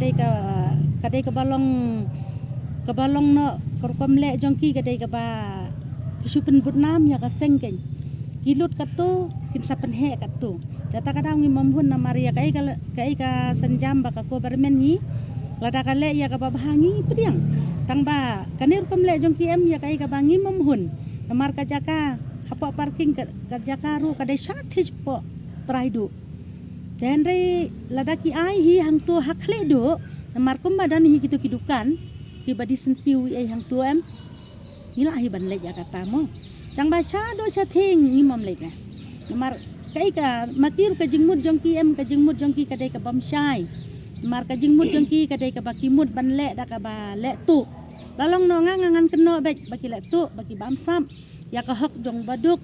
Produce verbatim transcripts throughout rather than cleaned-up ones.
dei ka, ka dei kaba long, kaba long noh ka rukom leh jong ki ka dei kaba ki shu pynbud nam ïa ka seng kein. Ki lut katto kin sa pynheh katto. Kata ka daw ngim ym hun namar ïa kaei ka, kaei ka sienjam ba ka government hi lada ka leh ïa kaba bha ngi pdiang. Tang ba kane rukom leh jong ki em ïa kaei kaba ngim ym hun. Namar ka jaka hapoh parking ka, ka jaka ruh ka dei sha thik hapoh trai duh. Te hynrei lada ki ai hi hangto ha khlieh duh, namar kumba don hi kito ki dukan kiba die syntiew ei hangto em. Ngi lah hi ban leit ïa kata mo. Tang ba sha duh sha thieng ngim ym leit eh. Namar kaei ka, ma ki ruh ka jingmut jong ki em, ka jingmut jong ki ka dei ka bym shai. Namar ka jingmut jong ki ka dei kaba ki mut ban leh da kaba leh tuh. La long noh nga, nga ngan kynnoh beit ba ki leh tuh, ba ki bam sap ïa ka hok jong ba duk.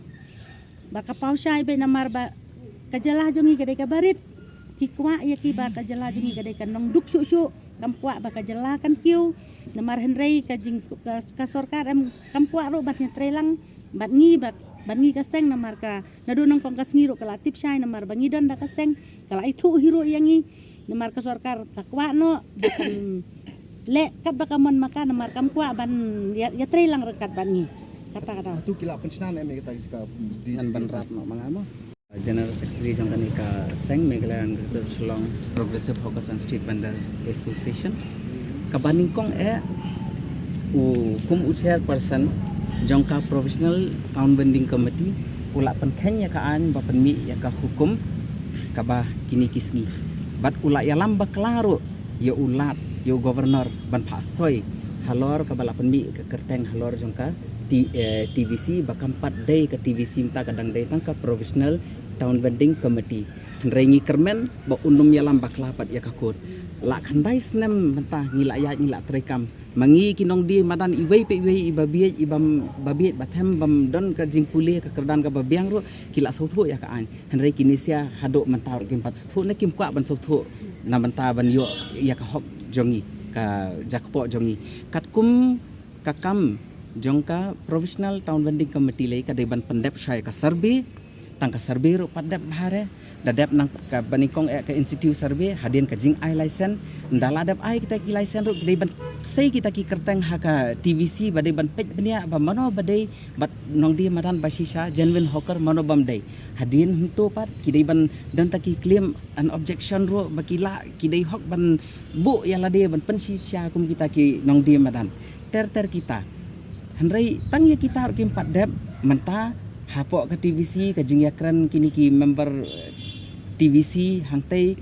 Ba ka paw shai beit namar ba ka jylla jong ngi ka dei kaba rit. Ki kwah ïa ki ba ka jylla jong ngi ka dei ka nongduk shuh shuh. Kam kwah ba ka jylla kan kiew. Namar hynrei ka jing, ka, ka sorkar em kam kwah ruh ban ïatreilang bad ngi, bad, bad ngi ka seng namar ka naduh nyngkong ka sngi ruh ka la tip shai namar ba ngi don da ka seng, ka la ithuh hi ruh ïa ngi. Namar ka sorkar ka kwah noh ba kan leh katba ka mon ma ka namar kam kwah ban ïa, ïatreilang ryngkat bad ngi. Kata ka daw. Hato ki la pynshna ne em ïa kata ka, ngan ban rap noh ma nga mo. General Secretary jong kane ka seng Meghalaya Greater Shillong Progressive Hawkers and Street Vendor Association. Kaba nyngkong eh u kum u chairperson jong ka Provisional Town Vending Committee u la pynkheiñ ïa ka aiñ ba pynmih ïa ka hukum kaba kine ki sngi. Bad u la ïalam bakla ruh ïa u Lat, ïa u Governor ban phah soi halor kaba la pynmih ka kyrteng halor jong ka T-, eh, T V C ba kam pat dei ka T V C mynta, ka dang dei tang ka Provisional Town Vending Committee. Hynrei ngi kyrmen ba un ym ïalam bakla pat ïa ka court. La khyndai snem mynta ngi la ïaid ngi la treikam. Ma ngi ki nongdie madan iwei pa iwei, iba bieit, iba, ba bieit ba them, bym don ka jingpule ka kyrdan kaba biang ruh ki la sngewthuh ïa ka aiñ. Hynrei kine sia haduh mynta ruh kim pat sngewthuh ne kim kwah ban sngewthuh na bynta ban ïoh ïa ka hok jong ngi, ka jakpoh jong ngi. Katkum ka kam jong ka Provisional Town Vending Committee lei ka dei ban pyndep shai ka survey, tang ka survey ruh pat dep bha re. Da dep nang ka banyngkong eh ka incentive survey, hadien ka jingai license, nda la dep ai kita ki license ruh, ki dei ban sei kita ki kyrteng ha ka T V C, ba dei ban peit bniah ba mano ba dei bad nongdie madan ba shisha, genuine hawker, mano bym dei. Hadien hynto pat ki dei ban don ta ki claim and objection ruh, ba ki la, ki dei hok ban buh ïa lade ban pynshisha kum kita ki nongdie madan. Ter ter kita. Hynrei tang ïa kita ruh kim pat dep, mynta hapoh ka T V C ka jingïakren kine ki member, eh, T V C hangtei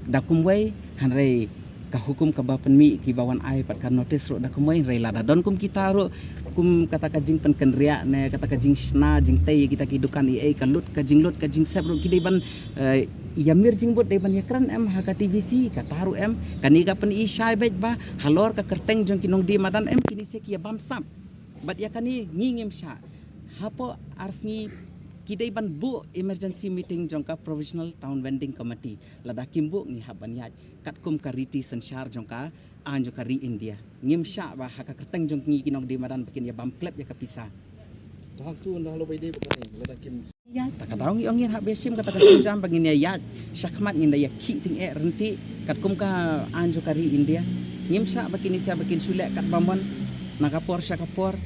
da kumwei, hynrei ka hukum kaba pynmih kiba wan ai pat ka notice ruh da kumwei, hynrei lada don kum kita ruh, kum kata ka jingpynkynriah ne kata ka jingshna jingtei ïa kita ki dukan, ïa ka lut, ka jinglut, ka jingsep ruh ki dei ban, eh, ïa mir jingbud dei ban ïakren em ha ka T V C, kata ruh em. Kane ka pyni shai beit ba halor ka kyrteng jong ki nongdie madan em, kine se ki ïa bam sap. Bad ïa kane ngi ngim shah. Hapoh ar sngi ki dei ban buh emergency meeting jong ka Provisional Town Vending Committee. Lada kim buh, ngi hap ban ïaid katkum ka riti synshar jong ka aiñ jong ka ri India. Ngim shah ba ha ka kyrteng jong ngi ki nongdie madan ba kin ïa bam klep ïa ka pisa. Ïa, ta ka daw ngi ong ngin hap ïa shim kata ka sienjam ba ngin ïa ïaid shakhmat, ngin da ïa khih tyngeh ryntih katkum ka aiñ jong ka ri India. Ngim shah ba kin ïa, ba kin shu leh kat ba mon na ka por sha ka por.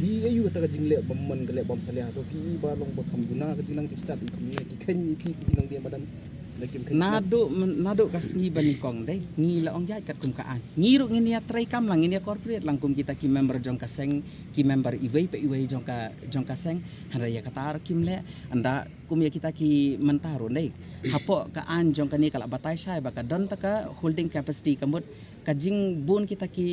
Phi ïa ïoh kata ka jingleh ba mon, ka leh bam salia, to phi ba long ba kham duna ka jingnang jingstad, i kham ne ki khein ïa phi, phi nongdie madan. Naduh, naduh ka sngi banyngkong dei ngi la ong ïaid katkum ka aiñ. Ngi ruh ngin ïa trei kam lang, ngin ïa cooperate lang kum kita ki member jong ka seng, ki member iwei pa iwei jong ka, jong ka seng. Hynrei ïa kata ruh kim leh. Ynda kum ïa kita ki mynta ruh dei, hapoh ka aiñ jong kane ka la batai shai ba ka don ta ka holding capacity, ka mut ka jingbun kita ki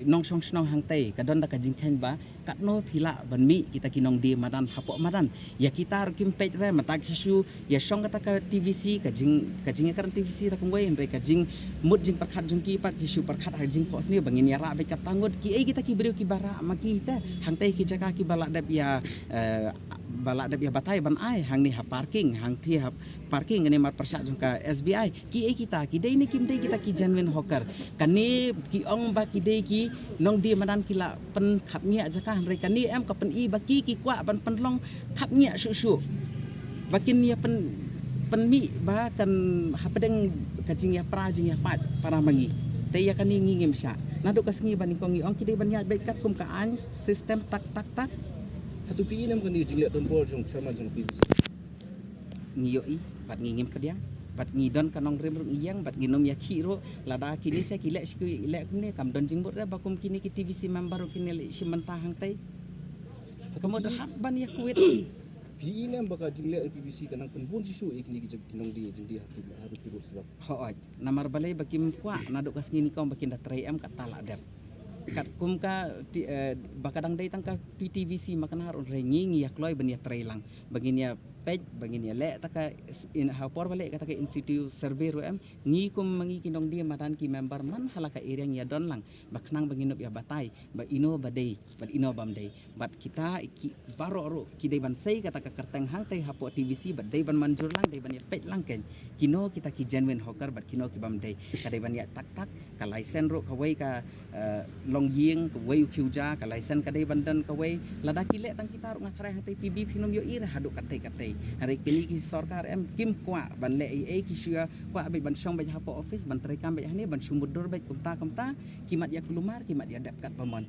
nongshong shnong hangtei, ka don da ka jingkhein ba katno phi lah ban mih kita ki nongdie madan hapoh madan. Ïa kita ruh kim peit re, mynta ki shu ïa shong kata ka T V C, ka jing, ka jingïakren T V C ta kumwei, hynrei ka jingmut jingpyrkhat jong ki pat ki shu pyrkhat ha jingphohsniew ba ngin ïa rah beit kata ngut. Kiei kita ki briew kiba rah ma ki te, hangtei ki jaka kiba la dep ïa, eh, ba la dep ïa batai ban ai, hangne ha parking, hangtei ha parking, kane mar pyrshah jong ka S B I. Kiei kita, ki dei ne kim dei kita ki genuine hawker? Kane ki ong ba ki dei ki nongdie madan, ki la pynkhapngiah jaka, hynrei kane em ka pyni ba ki, ki kwah ban pynlong khapngiah shuh shuh. Ba kin ïa pyn, pynmih ba kan hapdeng ka jingïapra jingïapait para ma ngi. Te ïa kane ngi ngim shah. Naduh ka sngi banyngkong ngi ong ki dei ban ïaid beit katkum ka aiñ, system tak tak tak. Hato phi ïohi ne em kane jingleh donbor jong chairman jong P V C? Ngi ïohi, bad ngi ngim pdiang, bad ngi don ka nongrim ruh ngi ïeng, bad ngin ym ïa khih ruh. Lada kine se ki leh shu ki leh kumne, kam don jingmut re ba kum kine ki T V C member ruh kin ïa leit shim bynta hangtei. Ka mut hap ban ïa kwit. Phi ïohi ne em ba ka jingleh P V C ka nang pynbun shisha ïa kine ki jong, ki nongdie jingdie ha ki, ha ki ruh surok? Hooid, namar balei ba kim kwah naduh ka sngi nyngkong ba kin da trei em, kata la dep. Katkum ka ti, eh, ba ka dang dei tang ka P T V C ma ka Nahr, hynrei ngi ngi ïa kloi ban ïa trei lang, ba ngin ïa peit, ba ngin ïa leh ta ka s-, in, ha por ba leh kata ka in situ survey ruh em, ngi kum ma ngi ki nongdie madan ki member man ha la ka area ngi ïa don lang, ba khnang ba ngin ïoh ïa batai ba ino ba dei bad ino bym dei. Bad kita ki baroh ruh ki dei ban sei kata ka kyrteng hangtei hapoh T V C, bad dei ban mynjur lang, dei ban ïa peit lang kein kino kita ki genuine hawker bad kino ki bym dei. Ka dei ban ïa tak tak, ka license ruh kawei ka, eh, longïing, kawei u khiew ja, ka license ka dei ban don kawei. Lada ki leh tang kita ruh nga tharai hangtei P B phin ym ïohi re haduh katei katei. Hynrei kine ki sorkar em kim kwah ban leh ei ei, ki shu ïa kwah beit ban shong beit hapoh office, ban treikam beit hangne, ban shu mutdur beit kumta kumta, ki mat ïa kulmar, ki mat ïa dep kat ba mon.